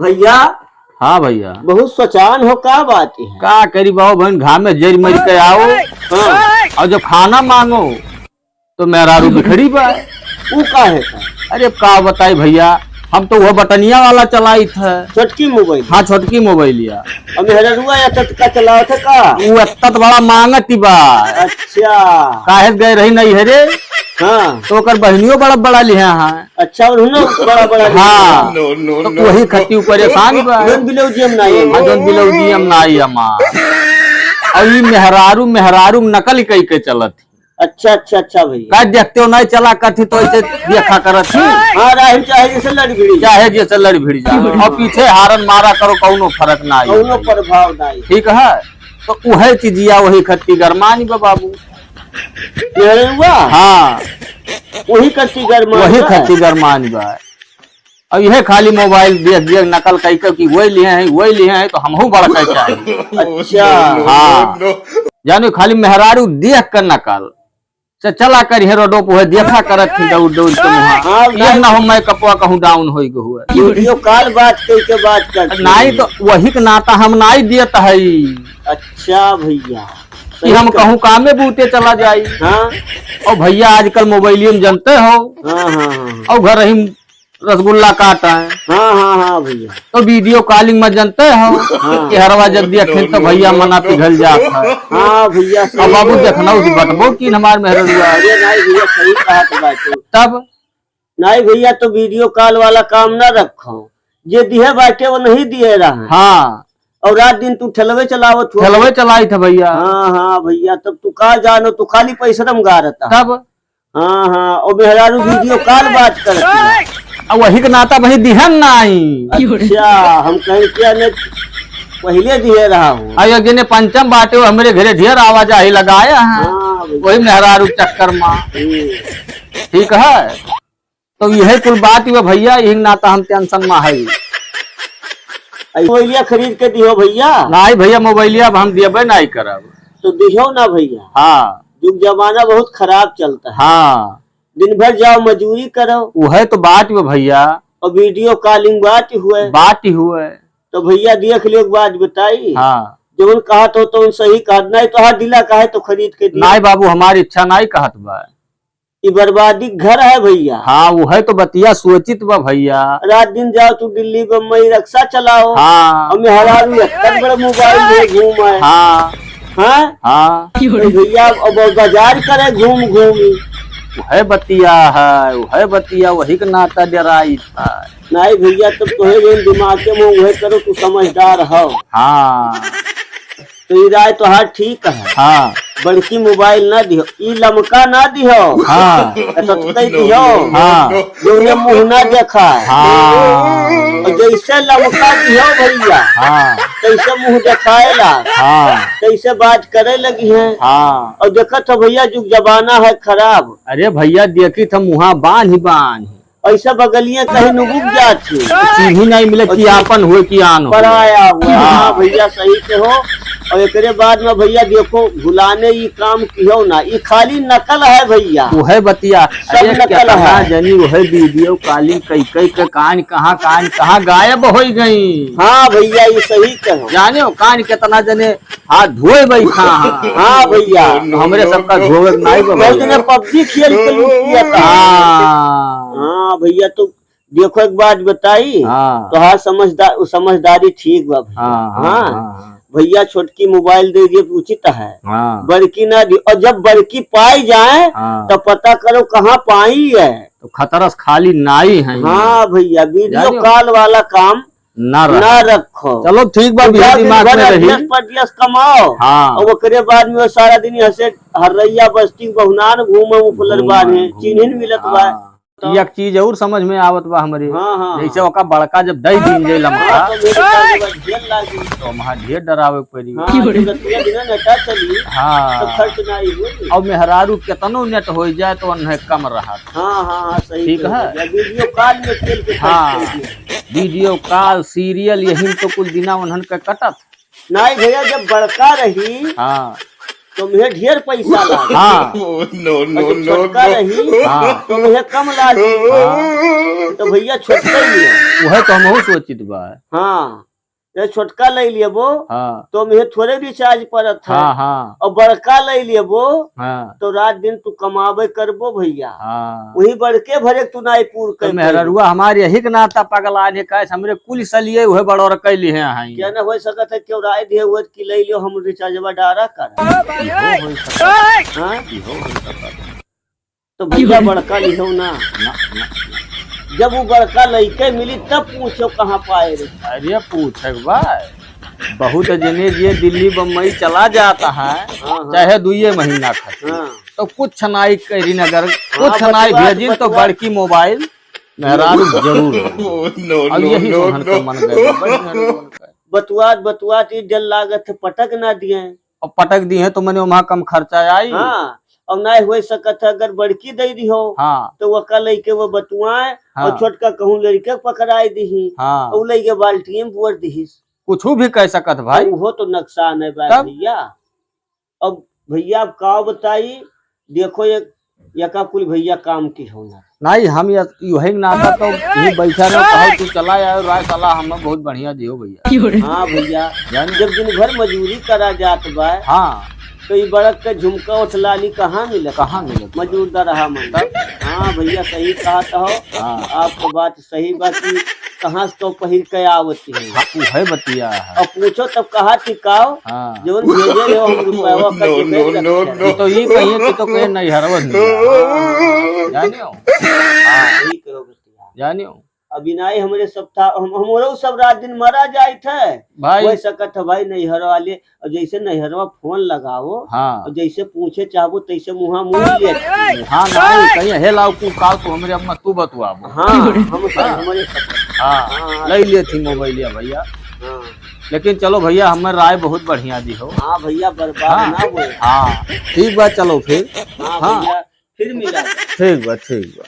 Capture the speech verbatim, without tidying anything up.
भैया। हाँ भैया। बहुत सोचान हो, का बात है? का करी बाबू बहन, घाम में जरि मरि के आओ। हाँ। और जब खाना मांगो तो मेहरारू बिखड़ी बा। ऊ का है का? अरे अब का बताई भैया, हम तो वो बटनिया वाला चलाइत है। छोटकी मोबाइल? हाँ, छोटकी मोबाइलिया। और मेहरारुआ या ततका चलावत है का? वो एत्ता तो बड़ा मांगत ही बा। अच्छा। काहे गए रही नहीं है रे? हाँ। तो ओकर बहनियों बड़ा बड़ा लिहा है। अच्छा, और हुनो बड़ा बड़ा लिहा। हाँ। No, no, तो no, वही no। खती ऊपर एहसान बा। जोन बिलौजी हम ना आई। हाँ, जोन बिलौजी हम ना आई हमार। और ई मेहरारू, मेहरारू नकल कई के चलत। अच्छा, अच्छा, अच्छा भैया। का देखते हो, नहीं चला करती तो ऐसे देखा करत ही। हाँ, राहिल चाहे जैसे लड़ भिड़ी। चाहे जैसे लड़ भिड़ी जा। और पीछे हारन मारा करो, कौनो फर्क ना आई। कौनो प्रभाव ना आई। ठीक है, तो उहे चीजिया वही खत्ती गरमानी बा बाबू। मेहरुआ? हाँ। वही खत्ती गरमानी वही बा। खत्ती गरमानी बा। अब यह खाली मोबाइल देख देख नकल कई के कि वही लिए हैं, वही लिए हैं, तो हमहू बड़का चाही। अच्छा। हाँ। जाने खाली मेहरारू देख कर नकल से चला कर ये रोडो पे देखा करत थी दौड़ दौड़ के मुहा। हाँ, ये ना हो मैं कपवा कहूँ डाउन होई गो हुआ। वीडियो कॉल बात कई के बात करती नाई है। तो वही के नाता हम नाई देत है। अच्छा भैया। कि हम कहूँ कामे बूते चला जाई। हाँ। और भैया आजकल मोबाइलियो में जानते हो। हाँ, हाँ, हाँ, हाँ। और घर ही रसगुल्ला काट है। हाँ, हाँ, हाँ भैया। तो वीडियो कॉलिंग में जानते हो हाँ। कि हरवा जब देखिन तो भैया मना पिघल जात है। हाँ भैया, अब सही बाबू बात। देखना उस बटबो की हमार मेहररुआ। अरे नहीं भैया, सही बात बाटे। तब? नहीं भैया, तो वीडियो कॉल वाला काम ना रखो, जे दिहे बाटे वो नहीं दिहे रहा। हाँ। और रात दिन तू ठेलवे चलावत हो। ठेलवे चलाई था भैया। हाँ, हाँ भैया, तब तू का जानो, तू खाली पैसा में गा रहता। तब? हाँ, हाँ, ओ मेहरारू वीडियो कॉल बात करती है। अब वही के नाता वही दिहन नाई। अच्छा, हम कहें क्या ने पहले दिहे रहा हूँ। अयो जिन्हें पंचम बाटे वो हमरे घरे ढेर आवाजाही लगाया है। हाँ, भैया। वही मेहरारू चक्कर में। हम्म। ठीक है, तो यही कुल बात ही बा भैया, यही नाता हम टेंशन में है। आई मोबाइलिया खरीद के दिहो भैया। नाई भैया, मोबाइलिया अब हम देबे नाई करब। तो दिहो ना भैया। हाँ। जुग जमाना बहुत खराब चलता है। हाँ। दिन भर जाओ मजूरी करो। उहे तो बात बा भैया। और वीडियो कॉलिंग बात हुए। बात हुए। तो भैया देख लियो, एक बात बताई। हाँ। जवन कहत हो तो सही कहत, नाई तो हाथ दिला काहे तो खरीद के दियो। नाई बाबू, हमारी इच्छा नाई कहत बा। ई बर्बादी घर है भैया। हाँ, उहे तो बतिया सोचित बा भैया। रात दिन जाओ तू दिल्ली बम्बई रक्शा चलाओ। हाँ। और मेहरारू एतना बड़ा मोबाइल लिए घूम है। हाँ। हाँ? हाँ। तो भैया अब बाजार करे घूम घूम। उहे बतिया है, उहे बतिया, वही के नाता डराई था। नहीं भैया, तब तोहे जौन दिमाग के में उहे करो, तू समझदार हो। हाँ। तो ई राय तोहार ठीक है। हाँ। बड़की मोबाइल ना दिहो, ई लमका ना दिहो। हाँ। तो तई दिहो। हाँ। जौने मुँह ना देखा। हाँ। और जैसे लमका दिहो भैया, हाँ। तैसे मुँह देखाएला। हाँ। तैसे बात करे लगी है। हाँ। और देखत हो भैया, जुग जमाना है खराब। अरे भैया, देखी था मुँहा बांध ही बांध। ऐसा बगलिया कहीं नुबुक जात है। चीन्ही नहीं मिले कि आपन हुए कि आन हुए। पराया हुआ। हाँ। हाँ भैया, सही के हो। और एकरे बाद में भैया देखो, भुलाने ई काम किहो ना, ई खाली नकल है भैया। उहे बतिया। सब अरे नकल केतना है। जनी उहे वीडियो कॉलिंग कई कई के कान कहाँ, कान कहाँ गायब होइ गई। हाँ भैया, ई सही कहो। जाने हो कान केतना जने हाथ धोए बैठा हाँ। हाँ भैया। तो हमरे सबका धोवे के नाई बा बहुत भैया। दिन पबजी खेल के लूट लिया था। हाँ। हाँ भैया, तो देखो एक बात बताई। हाँ। तोहार समझदार, समझदारी ठीक बा भैया। हाँ, हाँ, हाँ। हाँ, हाँ। भैया छोटकी मोबाइल दे दिए तो उचित है। हाँ। बड़की ना दी, और जब बड़की पाई जाए हाँ। तो पता करो कहाँ पाई है। तो खतरा से खाली नाई है। हाँ भैया, वीडियो जानियो। कॉल वाला काम ना रखो। ना रखो। चलो ठीक बा, तू भैया जा दिन दिमाग भर में रही। अध्यक्ष प्रदेश कमाओ। हाँ। और ओकरे बाद में वो सारा दिन यहाँ से हर्रैया बस्ती बहुनान घूमे, मुफलर घूमे, बांधे, घूमे। चिन्हिन मिलत बा। हाँ। तो एक चीज और समझ में आवत बा हमरे। हाँ, हाँ, जैसे हाँ। ओका बड़का जब दई दीन जाए लमका, हाँ, तो मेरे पास में जेल लागी। तो वहाँ ढेर डरावे के पड़ी। हाँ, तो रतिया दिन नेटा चली, हाँ। तो खर्च ना ही होई। और मेहरारू केतनो नेट होई जाए तो उन्हें कम रहत। हाँ, हाँ, हाँ, सही ठीक कहे है। भैया। वीडियो कॉल में खेल के हाँ। खर्च कर दिया। वीडियो कॉल, सीरियल, यही में तो कुल दिना उन्हन के कटत। नाई भैया, जब बड़का रही, हाँ। तुम्हें ढेर पैसा लागी। हाँ। Oh, no, और no, जो no, छोटका no। रही, हाँ। तुम्हें कम लागी। हाँ। तो भैया छोटका ही है। वह तो हमहू सोचित बा। हाँ। ये छोटका लइ लेबो, हाँ। तो तुम्हें थोड़े recharge पड़त है। हाँ, हाँ। और बड़का लइ लेबो, हाँ। तो रात दिन तू कमाबे करबो भैया। हाँ। वही बड़के भरे तू नाई पूर तो कर मेहररुआ हमार यही के नाता पगला ने कहे, हमरे कुल सलिए उहे बड़ोर कैली हैं, हाँ। क्या न हो सकत है, क्यों राय दिए हुए कि लइ लियो, हम rechargeवा डारा कर। इहो हो सकत है। हाँ? इहो हो सकत है। तो भैया बड़का लिहो ना। ना, ना। जब वो बड़का लइके मिली तब पूछो कहाँ पाए रे। अरे पूछे के बा, बहुत जने जे दिल्ली बम्बई चला जाता है, हाँ, हाँ। चाहे दुइये महीना खातिर, हाँ। तो कुछ नाई करी नगर, हाँ, कुछ नाई बतुआ, भेजिन तो बतुआ। बड़की मोबाइल मेहरारू जरूर हो। Oh, no, अब no, यही no, सुनन के no। मन गए, बड़ी मेहरारू मन गए। बतुआत बतुआत ई डर लागत है पटक ना दिए। अब पटक दी है तो मने वहाँ कम खर्चा आई। हाँ, और ना हो सकत है अगर बड़की दे दी हो, हाँ। तो वका लइके वो बतुआए हाँ। और छोटका कहूँ लड़के पकड़ाए दी, हाँ। और लइके बाल्टी में बोर दी। कुछ भी कह सकत भाई। तो वो तो नुकसान है बा तब? भैया। अब भैया अब का बताई, देखो एक, एका कुल भैया काम की होना। नहीं, हम ये, यही नाता तो ये बैठा रहो, कहो तू चला आयो, राय सलाह हमें बहुत बढ़िया दियो भैया। हाँ भैया, जान जब दिन भर मजूरी करा जात बा, हाँ। तो ये बड़क के झुमका उठलाली कहाँ मिलत? कहाँ मिलत? मजूर दरहा में। तब? हाँ भैया, सही कहत हो। हाँ। आपको बात सही बा कि कहाँ से तो पहिर के आवती है। हाँ, उ है बतिया है। अब पूछो तब कहा थी काओ, हाँ। जौन भेजे रहो हम रुपयावा का no, के no, नहीं no, रखे। No। ये तो ये कहिए कि तो कहे नैहरवा नहीं। हाँ, जानियो? हाँ, यही कहो बतिया। जानियो? अभी नाई हमरे सब था, हम, हमरो सब रात दिन मरा जाइत है। भाई। वही सकत है भाई नैहर वाले, और जैसे नैहरवा फोन लगाओ, हाँ। और जैसे पूछे चाहबो, तैसे मुहा मुँह लेत। हाँ, ना, कहीं, "हे लाओ, तू काल, तू हमरे अम्मा, तू बतुआबो।" हाँ, हम सब हाँ। हमरे सब। हाँ, हाँ। लइ लेत ही मोबाइलिया भैया। हाँ। लेकिन चलो भैया, हमें राय बहुत बढ़िया दी हो। हाँ भैया, बर्बाद हाँ। ना होए। हाँ, ठीक बा, चलो फिर। हाँ हाँ। भैया, फिर मिला। ठीक बा, ठीक बा।